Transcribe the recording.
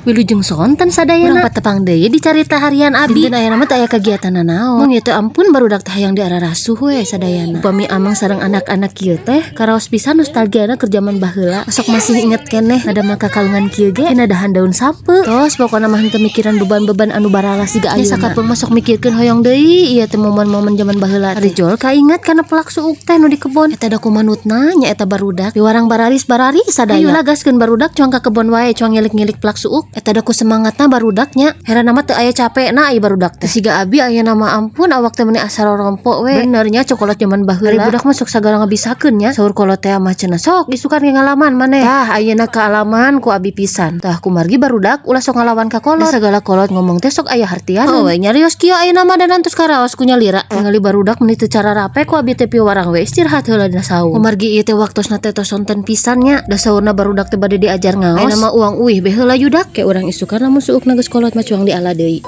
Wilujeng sonten sadayana. Urang patepang deui di Carita Harian abi. Dinten ayeuna mah teu aya kegiatan naon. Mung ieu teh ampun, barudak teh hayang diararasuh we sadayana. Upami amang sareng anak-anak kieu teh karaos pisan nostalgiana keur jaman baheula. Sok masih inget keneh ngadamel kakalungan kieu ge dahan daun sampeu. Tos pokona mah henteu mikiran beban-beban anu baralas siga ayeuna. Sakapeung mah sok mikirkeun hoyong deui ieu teh momen-momen jaman baheula teh. Rijol kainget kana pelak suuk teh nu di kebon. Eta da kumanutna nya eta barudak. Piwarang bararis bararis sadaya. Hayu lah, gaskeun barudak, cuang ka kebon wae, cuang ngilik-ngilik pelak suuk. Eta da ku semangatna barudaknya. Heran mah teu aya capekna ai barudak teh. Siga abi ayeuna mah ampun, awak teh meuni asa rorompo we. Bener nya, cokolot jaman baheula. Ari budak mah sok sagala ngabisakeun nya. Saur kolot teh mah cenah, sok isukan ge ngalaman maneh. Tah, ayeuna kaalaman ku abi pisan. Tah, kumargi barudak ulah sok ngalawan ka kolot. Da sagala kolot ngomong teh sok aya hartian. Oh we, nyarios kieu ayeuna mah dan tos karaos ku nyalira. Ningali barudak meuni teu cararape ku abi teh, piwarang we istirahat heula dina saung. Kumargi ieu teh waktosna teh tos sonten pisan nya. Da saurna barudak teh bade diajar ngaos. Ayeuna mah uang uih be heula yudak. Ke urang isukan lamun suukna geus kolot mah cuang diala deui.